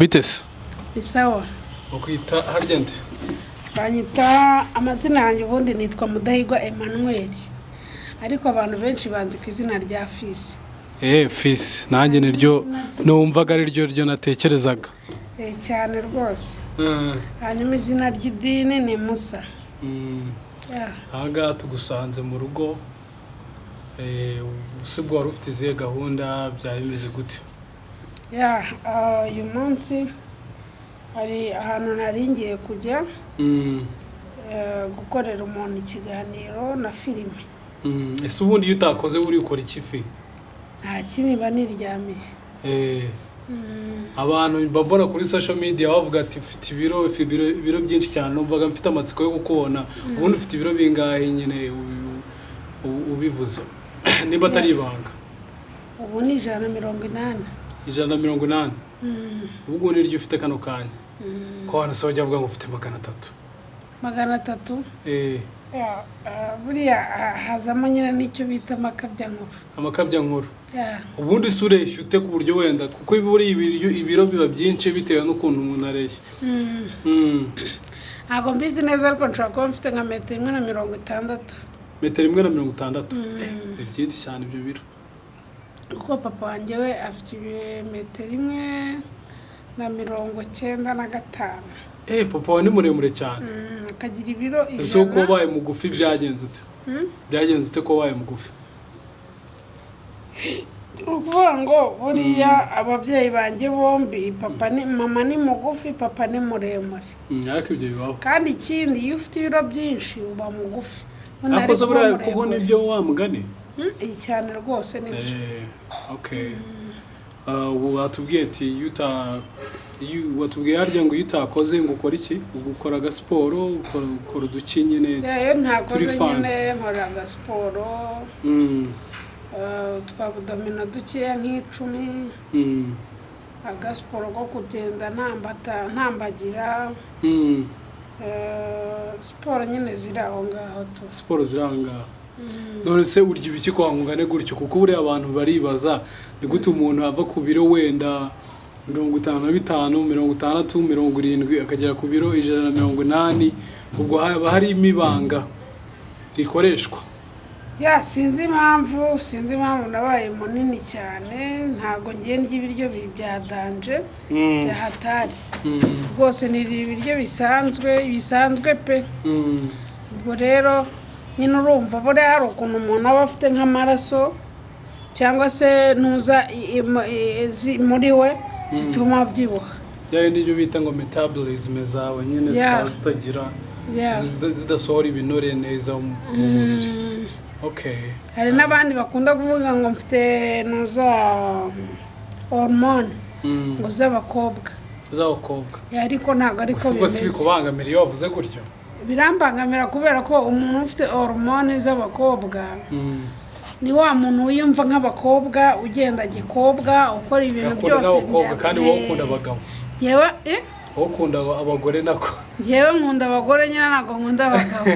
Bite se? Ni sawa. Ukwita harya nde? Banyita, amazina yanjye ubundi nitwa Mudahigwa Emmanuel, ariko abantu benshi banzi ku izina rya Fisi. Fisi, nanjye niryo numvaga ari ryo natekerezaga. Cyane rwose. Hanyuma izina ry'idini ni Musa. Yeah. Aha ngaha tugusanze mu rugo. Usibwo wari ufite izihe gahunda? Byari bimeze gute? Yeah, uyu munsi hari ahantu nari ngiye kujya gukorera umuntu ikiganiro na filime. Ese ubundi iyo utakoze uri ukora iki, Fi? Nta kindi, mba niryamiye. Abantu mbabona kuri social media bavuga ati ufite ibiro, ufite ibiro byinshi cyane. Numvaga mfite amatsiko yo kukubona. Ubundi ufite ibiro bingahe nyine, ubivuze niba atari ibanga? Ubu ni 180. 180? Ubwo niryo ufite kano kanya? Ko abantu se bajya bavuga ngo ufite 300? 300? Eh. Yeah, buriya hazamo nyine n'icyo bita amakabyankuru. Amakabyankuru. Yeah. Ubundi se ureshya ute, ku buryo wenda, kuko buriya ibiro biba byinshi bitewe n'ukuntu umuntu areshya? Ntabwo mbizi neza, ariko nshobora kuba mfite nka metero imwe na 60. Metero imwe na 60? Ni byinshi cyane ibyo biro. Kuko papa wanjye we afite metero imwe na 95. Papa wawe ni muremure cyane. Akagira ibiro Ese uko 100. wabaye mugufi byagenze ute? Byagenze ute ko wabaye mugufi? Ni ukuvuga ngo buriya ababyeyi banjye bombi, papa ni, mama ni mugufi, papa ni muremure. Ariko ibyo bibaho. Kandi ikindi, iyo ufite ibiro byinshi uba mugufi. Ubundi Ariko se ari kuba buriya kuko muremure. nibyo wa mugani? Iyi cyane rwose nibyo. Okay. Ubu watubwiye ati iyo watubwiye harya ngo iyo utakoze ngo ukora iki? Ubwo ukora agasiporo, ukora uduki nyine? Iyo ntakoze Turi fun. nyine nkora agasiporo, twa abdominaux dukeya nk'icumi, agasiporo ko kugenda ntambata ntambagira, siporo nyine ziri aho ngaho tu. Siporo ziri aho ngaho. None se urya ibiki kwa ngo ungane gutyo? Kuko buriya abantu baribaza ni gute umuntu ava ku biro wenda 55, 60, 70, akagera ku biro 180. Ubwo haba harimo ibanga rikoreshwa? Yeah, sinzi impamvu nabaye munini cyane. Ntabwo ngiye ndya ibiryo bya danger, bya hatari. Rwose nirira ibiryo bisanzwe bisanzwe pe. Ubwo rero nyine urumva buriya hari ukuntu umuntu aba afite nk'amaraso cyangwa se ntuza muri we zituma abyibuha. Bya bindi byo bita ngo metabolism zawe nyine zikaba zitagira zidasohora ibinure neza mu mubiri. Okay. Hari n'abandi bakunda kuvuga ngo mfite ntuza hormone ngo z'abakobwa. Z'abakobwa. Yeah, ariko ntabwo ariko Gusa ubwo si bimeze. bikubangamira iyo wavuze gutyo? Birambangamira, kubera ko umuntu ufite hormone z'abakobwa ni wa muntu wiyumva nk'abakobwa, ugenda gikobwa, ukora ibintu Akunda byose n'abakobwa, kandi wowe ukunda abagabo. Njyewe, eh? Wowe ukunda abagore nako. Njyewe nkunda abagore nyine, ntabwo nkunda abagabo.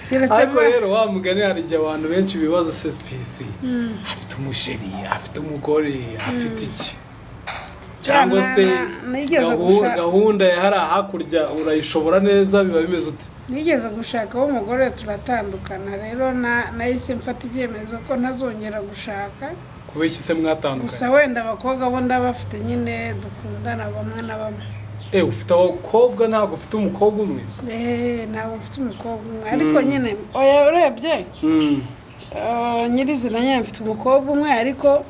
Keretse Ariko rero wa mugani, hari igihe abantu benshi bibaza: se Fisi afite umuchéri, afite umugore, afite iki? Cyangwa se Nigeze gushaka. gahunda ya hariya hakurya urayishobora neza? Biba bimeze ute? Nigeze gushaka umugore turatandukana. Rero nahise mfata icyemezo ko ntazongera gushaka. Kubera iki se mwatandukanye? Gusa wenda abakobwa bo ndabafite nyine, dukundana bamwe na bamwe. Ufite abakobwa, ntabwo ufite umukobwa umwe? Ntabwo mfite umukobwa umwe, ariko nyine oya, urebye nyirizina nyine mfite umukobwa umwe, ariko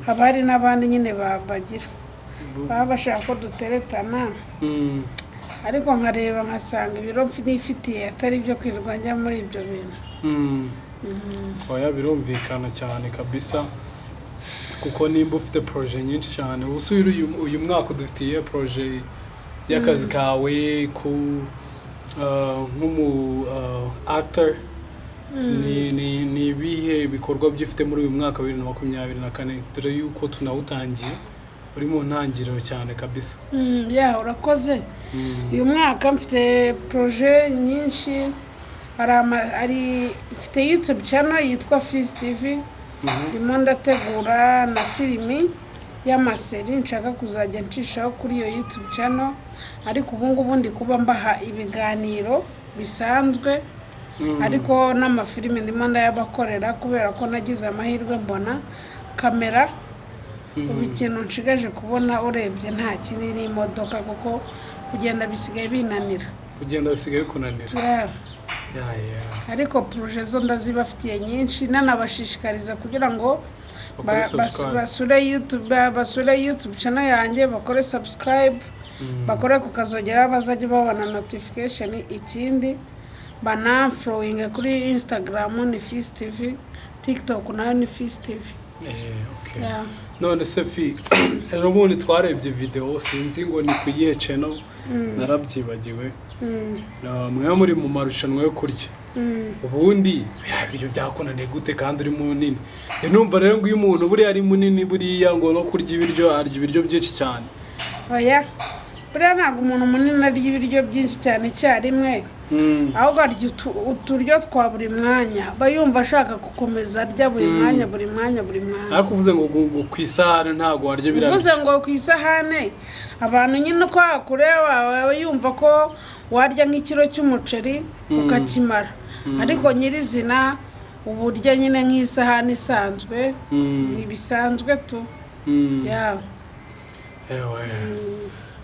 haba hari n'abandi nyine bagira baba bashaka ko duteretana, ariko nkareba nkasanga ibiro nifitiye atari ibyo kwirirwa njya muri ibyo bintu. Oya, birumvikana cyane kabisa, kuko nimba ufite projet nyinshi cyane, ubu se uyu mwaka udufitiye projet y'akazi kawe ku nk'umu actor, ni ibihe bikorwa byifite muri uyu mwaka wa 2024, dore yuko tunawutangiye uri mu ntangiriro cyane kabisa? Yeah, urakoze. Uyu mwaka mfite projet nyinshi. Hari mfite YouTube channel yitwa Fizz TV. Ndimo ndategura na filimi. y'ama series nshaka kuzajya ncishaho kuri iyo YouTube channel. Ariko ubu ngubu ndi kuba mbaha ibiganiro bisanzwe, ariko n'amafilime ndimo ndayabakorera, kubera ko nagize amahirwe mbona kamera. Ubu ikintu nshigaje kubona urebye nta kindi ni imodoka, kuko kugenda bisigaye binanira. Kugenda bisigaye bikunanira? Yeah. Yeah. Ariko projets zo ndazibafitiye nyinshi, nanabashishikariza kugira ngo bakore subscribe. Basure YouTube channel yanjye, bakore subscribe, bakore ku kazogera, bazajya babona notification. Ikindi, banamfollowinge kuri Instagram ni Fisi TV, TikTok nayo ni Fisi TV. Okay. Yeah. None se Fi, ejo bundi twarebye video, sinzi ngo ni ku iyihe channel, narabyibagiwe. Mwe muri mu marushanwa yo kurya. Ubundi biriya biryo byakunaniye gute kandi uri munini? Njye numva rero ngo iyo umuntu buriya ari munini, buriya ngo no kurya ibiryo arya ibiryo byinshi cyane. Oya, buriya ntabwo umuntu munini arya ibiryo byinshi cyane icyarimwe, ahubwo arya uturyo twa buri mwanya, aba yumva ashaka gukomeza arya buri mwanya, buri mwanya, buri mwanya. Ariko uvuze ngo ku isahani ntabwo warya biriya Uvuze biryo. ngo ku isahane, abantu nyine uko wakureba aba yumva ko warya nk'ikiro cy'umuceri ukakimara, ariko nyirizina uba urya nyine nk'isahani isanzwe. Ni bisanzwe tu. Yeah. Ewe,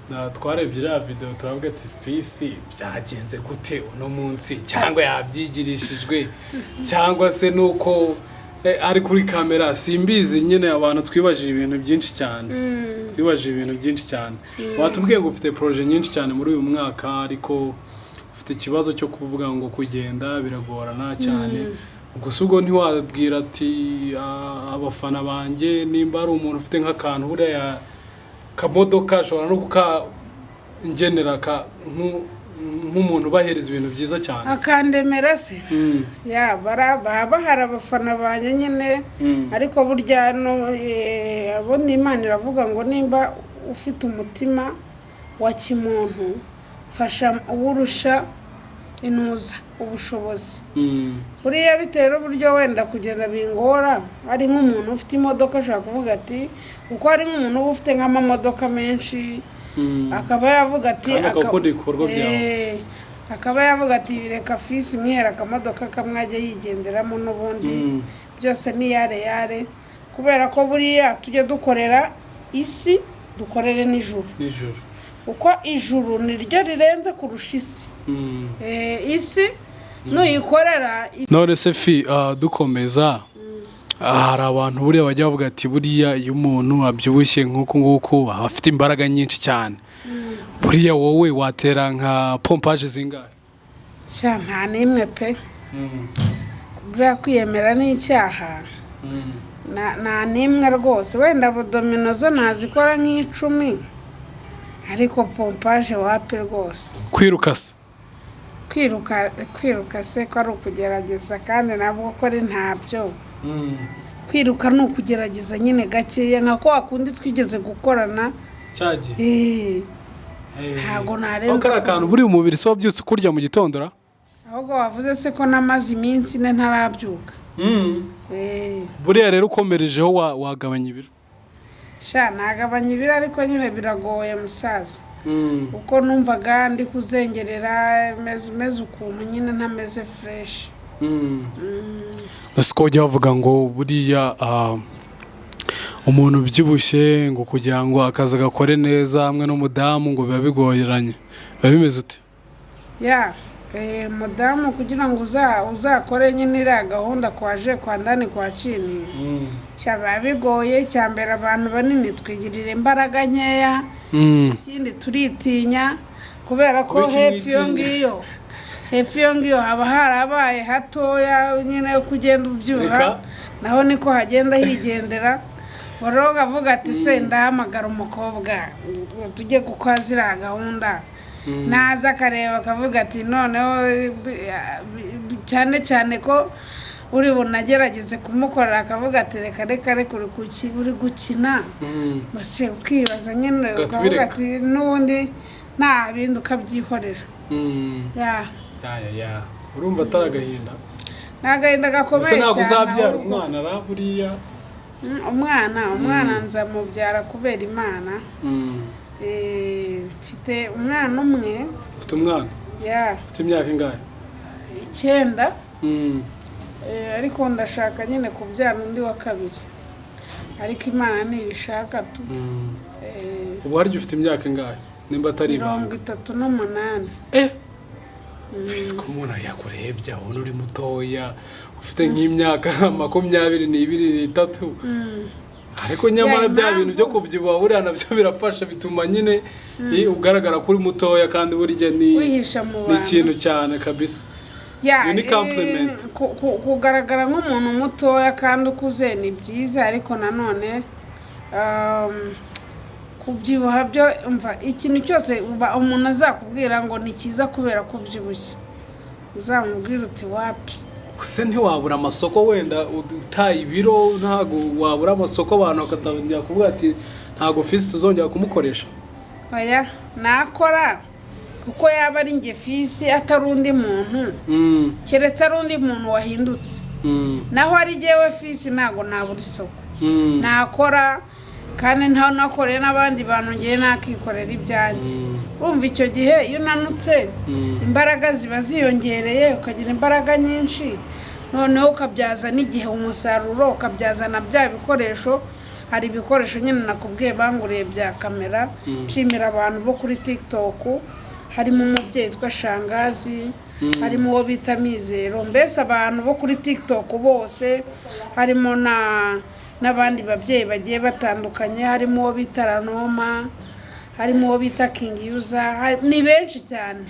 na twarebye iriya video turavuga ati: "Fisi byagenze gute uno munsi? Cyangwa yabyigirishijwe, cyangwa se nuko ari kuri kamera?" Simbizi nyine, abantu twibajije ibintu byinshi cyane, twibajije ibintu byinshi cyane. Watubwiye ngo ufite projets nyinshi cyane muri uyu mwaka, ariko ufite ikibazo cyo kuvuga ngo kugenda biragorana cyane. Gusa ubwo ntiwabwira ati: "Ah, abafana banjye, nimba ari umuntu ufite nk'akantu buriya kamodoka ashobora no kukangenera nk'umuntu ubahereza ibintu byiza cyane." Akandemera se? Mm. Ya, baba bahari abafana banjye nyine. Ariko burya no abo ni Imana iravuga ngo nimba ufite umutima wa kimuntu, fasha uwo urusha intuza ubushobozi. Buriya bitewe n'uburyo wenda kugenda bingora, ari nk'umuntu ufite imodoka ashobora kuvuga ati, kuko hari nk'umuntu uba ufite nk'amamodoka menshi, akaba yavuga ati Kandi akaba akunda ibikorwa byawe. Akaba yavuga ati: "Reka Fisi mwihera akamodoka kamwe ajya yigenderamo n'ubundi." Byose ni yare yare, kubera ko buriya tujya dukorera isi, dukorere n'ijuru. Nijoro. Kuko ijuru ni ryo rirenze kurusha isi. Isi nuyikorera. None se Fi, dukomeza, hari abantu buriya bajya bavuga ati: "Buriya iyo umuntu abyibushye nk'uku nguku aba afite imbaraga nyinshi cyane." Buriya wowe watera nka pompage zingahe? Sha, nta n'imwe pe. Buriya kwiyemera ni icyaha. Nta n'imwe rwose. Wenda abdominaux zo nazikora nk'icumi, ariko pompage wapi rwose. Kwiruka se? Kwiruka, kwiruka se ko ari ukugerageza, kandi nabwo ko ari ntabyo. Kwiruka ni ukugerageza nyine gakeya, nka kwa kundi twigeze gukorana. Cyagiye. Ntabwo Aho narenza. Kariya kantu buriya umubiri si wabyutse ukurya mu gitondo ra? Ahubwo wavuze se ko namaze iminsi 4 ntarabyuka. Buriya rero ukomerejeho wagabanya ibiro. Sha, nagabanya ibiro, ariko nyine biragoye musaza, kuko numvaga ndi kuzengerera, meze ukuntu nyine ntameze fresh. Ese ko ujya bavuga ngo buriya umuntu ubyibushye ngo kugira ngo akazi agakore neza hamwe n'umudamu ngo biba bigoranye, biba bimeze ute? Ya, mudamu kugira ngo uzakore nyine iriya gahunda kwa je kwa ndani kwa chini, sha biba bigoye. Icya mbere, abantu banini twigirira imbaraga nkeya. Ikindi, turitinya, kubera ko Kubera iki hepfo iyo mwitinya? ngiyo, hepfo iyo ngiyo haba harabaye hatoya nyine yo kugenda ubyibuha. Reka. Naho niko hagenda higendera. Rero avuga ati: "Se ndahamagara umukobwa ngo tujye gukora ziriya gahunda?" Naza akareba akavuga ati: "Noneho cyane cyane ko uri bunagerageze kumukorera," akavuga ati: "Reka reka reka, uri gukina." Mbese ukibaza nyine, Ugahita ukavuga ubireka. ati n'ubundi nta bindi, ukabyihorera. Ya. Ya, urumva atari agahinda? Ni agahinda Gusa gakomeye ntabwo cyane uzabyara ahubwo. umwana ra buriya? Umwana nzamubyara kubera Imana. Mfite umwana umwe. Ufite umwana? Ya. Ufite imyaka ingahe? 9. Ariko ndashaka nyine kubyara undi wa kabiri, ariko Imana ntibishaka tu. Ubu harya ufite imyaka ingahe nimba atari Mirongo ibanga? 38. Fisi, ko umuntu yakurebye abona uri mutoya, ufite nk'imyaka 22, 23, ariko nyamara Ya, bya bintu byo impamvu- kubyibuha buriya nabyo birafasha, bituma nyine ugaragara ko uri mutoya, kandi burya ni Wihisha mu ni bantu. ikintu cyane kabisa. Ya, Iyo ni compliment. Kugaragara nk'umuntu mutoya kandi ukuze ni byiza, ariko nanone kubyibuha byo, umva, ikintu cyose uba umuntu azakubwira ngo ni cyiza kubera ko ubyibushye, uzamubwira uti wapi. Ese ntiwabura amasoko wenda utaye ibiro? Ntabwo wabura amasoko, abantu bakatangira kuvuga ati ntabwo Fisi tuzongera kumukoresha? Oya, nakora kuko yaba ari njye Fisi atari undi muntu, keretse ari undi muntu wahindutse. Naho ari jyewe Fisi, ntabwo nabura isoko. Nakora kandi nta nakoreye n'abandi bantu, ngewe nakikorera ibyanjye. Urumva icyo gihe iyo unanutse, imbaraga ziba ziyongereye, ukagira imbaraga nyinshi, noneho ukabyaza n'igihe umusaruro, ukabyaza na bya bikoresho. Hari ibikoresho nyine nakubwiye banguriye bya kamera. Nshimira abantu bo kuri TikTok, harimo umubyeyi witwa Shangazi, harimo uwo bita Mizero, mbese abantu bo kuri TikTok bose, harimo na n'abandi babyeyi bagiye batandukanye, harimo uwo bita Ranoma, harimo uwo bita King Yuza, ni benshi cyane.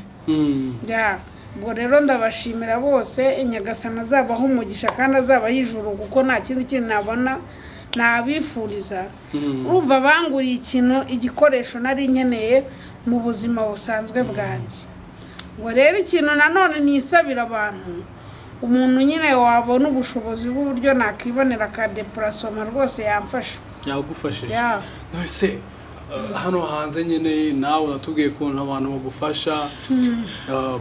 Ya, ubwo rero ndabashimira bose. Nyagasani azabaho umugisha kandi azabaho ijuru, kuko nta kindi kintu nabona nabifuriza. Urumva banguriye ikintu, igikoresho nari nkeneye mu buzima busanzwe bwanjye. Ngo rero ikintu nanone nisabira abantu, umuntu nyine wabona ubushobozi bw'uburyo nakibonera ka déplacement rwose yamfasha. Yagufashije. Ya. None hano hanze nyine nawe uratubwiye ukuntu abantu bagufasha,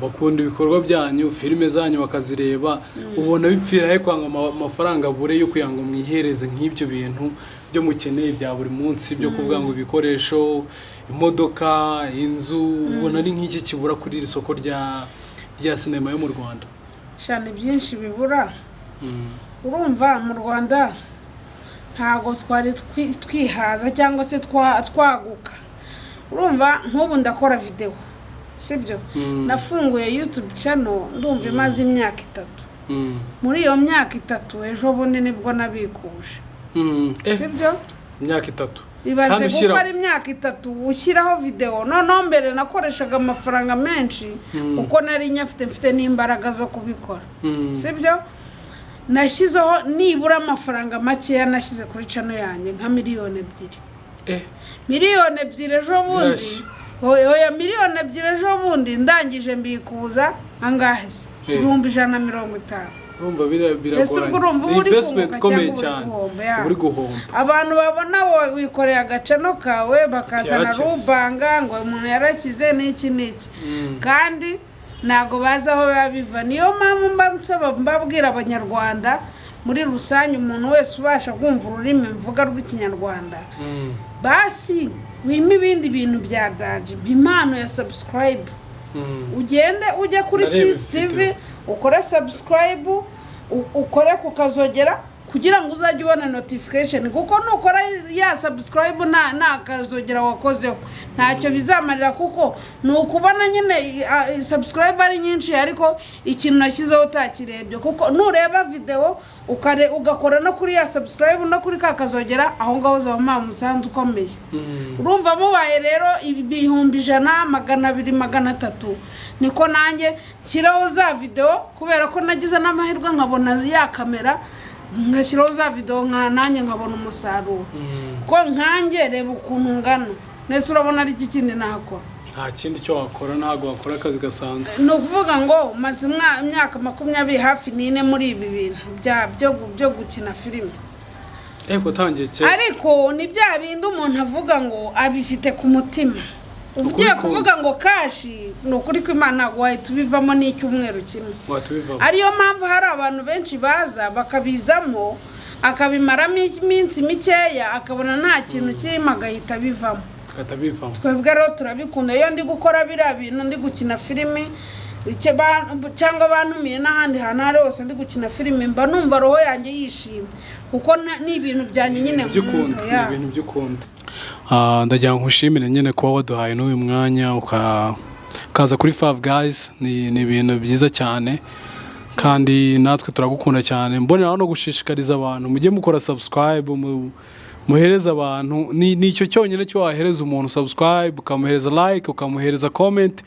bakunda ibikorwa byanyu, filime zanyu bakazireba, ubona bipfira he kwanga amafaranga abure yo kugira ngo mwihereze nk'ibyo bintu byo mukeneye bya buri munsi, byo kuvuga ngo ibikoresho, imodoka, inzu? Ubona ari nk'iki kibura kuri iri soko rya sinema yo mu Rwanda? Cyane, byinshi bibura. Urumva mu Rwanda ntabwo twari twihaza cyangwa se twaguka. Urumva nk'ubu ndakora videwo, sibyo? Nafunguye YouTube channel, ndumva imaze imyaka 3. Muri iyo myaka 3, ejo bundi nibwo nabikuje. Sibyo? Imyaka 3. Ibaze. Kandi ushyiraho- Gukora imyaka 3 ushyiraho videwo. Noneho mbere nakoreshaga amafaranga menshi kuko nari nyafite, mfite n'imbaraga zo kubikora. Sibyo? Nashyizeho nibura amafaranga makeya nashyize kuri channel yanjye nka 2 miliyoni. 2 miliyoni ejo bundi. Zirashya. Oya, 2 miliyoni ejo bundi ndangije mbikuza angahe se? 150,000. Urumva Ese ubwo biragoranye. urumva Ni uba uri investment kunguka ikomeye cyangwa uri cyane. guhomba, ya. Uba uri guhomba. Abantu babona wowe wikoreye agachannel kawe, bakazana Yarakize. rubanga ngo umuntu yarakize n'iki n'iki, kandi ntabwo bazi aho biba biva. Niyo mpamvu mba nsaba, mbabwira Abanyarwanda muri rusange, umuntu wese ubasha kumva ururimi mvuga rw'Ikinyarwanda, basi wime ibindi bintu bya danger, mpa impano ya subscribe. Ugende ujye kuri Ndareba Fisi video. TV, ukore subscribe, ukore ku kazogera kugira ngo uzajye ubona notification, kuko nukora ya subscribe nta kazogera wakozeho ntacyo bizamarira, kuko ni ukubona nyine subscribe ari nyinshi ariko ikintu nashyizeho utakirebye. Kuko nureba videwo ugakora no kuri ya subscribe no kuri ka kazogera, aho ngaho uzaba umuhaye umusanzu ukomeye. Urumva mubaye rero 100,000, 200, 300, niko nanjye nshyiraho za videwo, kubera ko nagize n'amahirwe nkabona ya kamera, ngashyiraho za videwo nka nanjye nkabona umusaruro. Ko nkanjye reba ukuntu ngana nese, urabona ari iki kindi nakora? Nta kindi cyo wakora, ntabwo wakora akazi gasanzwe. Ni ukuvuga ngo maze imyaka 24 hafi muri ibi bintu byo gukina filime. Ego, utangiye kera. Ariko ni bya bindi umuntu avuga ngo abifite ku mutima, ugiye Ukubikunda. kuvuga ngo cash, ni ukuri ko Imana ntabwo wahita ubivamo n'icyumweru kimwe. Wahita ubivamo. Ariyo mpamvu hari abantu benshi baza bakabizamo. Akabimaramo iminsi mikeya, akabona nta kintu kirimo, agahita abivamo. Agahita bivamo. Twebwe rero turabikunda. Iyo ndi gukora biriya bintu, ndi gukina filimi cyangwa bantumiye n'ahandi hantu aho ari hose, ndi gukina filimi, mba numva roho yanjye yishimye, kuko ni ibintu byanjye nyine By'ukunda. nkunda, Ni ya. ibintu by'ukunda. Ndagira ngo nkushimire nyine kuba waduhaye n'uyu mwanya, ukaza kuri Five Guys. Ni ibintu byiza cyane, kandi natwe turagukunda cyane. Mboneraho no gushishikariza abantu, mujye mukora subscribe, muhereze abantu. Ni icyo cyonyine cyo wahereza umuntu: subscribe, ukamuhereza like, ukamuhereza comment.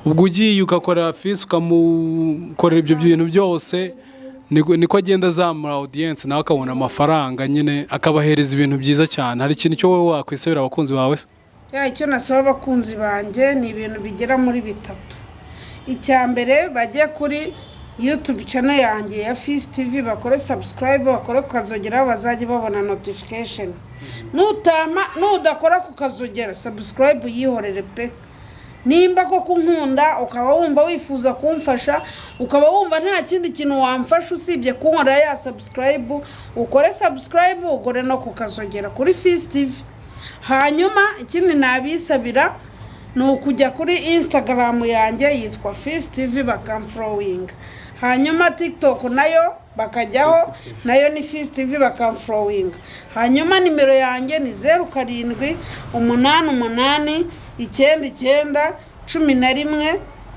Ubwo ugiye ugakora fisi, ukamukorera ibyo bintu byose, niko agenda azamura audience, nawe akabona amafaranga nyine, akabahereza ibintu byiza cyane. Hari ikintu cyo wowe wakwisabira abakunzi bawe se? Ya, icyo nasaba abakunzi banjye ni ibintu bigera muri bitatu. Icya mbere, bajye kuri YouTube channel yanjye ya Fisi TV, bakore subscribe, bakore kukazogera, bazajye babona notification. Nutama nudakora kukazogera, subscribe yihorere pe. Nimba koko unkunda, ukaba wumva wifuza kumfasha, ukaba wumva nta kindi kintu wamfasha usibye kunkorera ya subscribe, ukore subscribe, ukore no kukazogera kuri Fisi TV. Hanyuma ikindi nabisabira ni ukujya kuri Instagram yanjye yitwa Fisi TV, bakamfollowinga. Hanyuma TikTok nayo bakajyaho. Fisi TV. Nayo ni Fisi TV, bakamfollowinga. Hanyuma nimero yanjye ni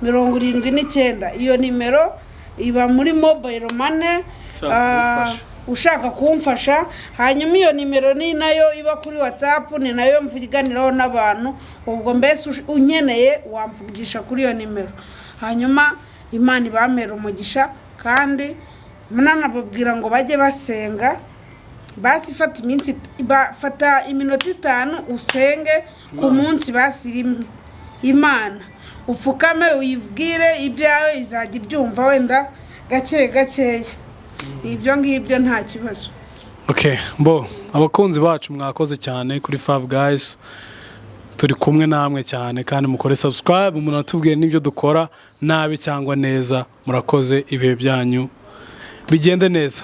0788991179. Iyo nimero iba muri mobile money. Ushaka kugufasha. Ushaka kumfasha. Hanyuma iyo nimero ni nayo iba kuri WhatsApp, ni nayo mvuganiraho n'abantu. Ubwo mbese unkeneye wamvugisha kuri iyo nimero. Hanyuma Imana ibamera umugisha, kandi munanababwira ngo bajye basenga. Basi fata iminsi fata iminota 5 usenge ku munsi, basi rimwe. Imana upfukame uyibwire ibyawe, izajya ibyumva wenda gake gakeya. Ibyo ngibyo nta kibazo. Okay, bo abakunzi bacu, mwakoze cyane kuri Five Guys. Turi kumwe namwe cyane, kandi mukore subscribe, munatubwire n'ibyo dukora nabi cyangwa neza. Murakoze, ibihe byanyu bigende neza.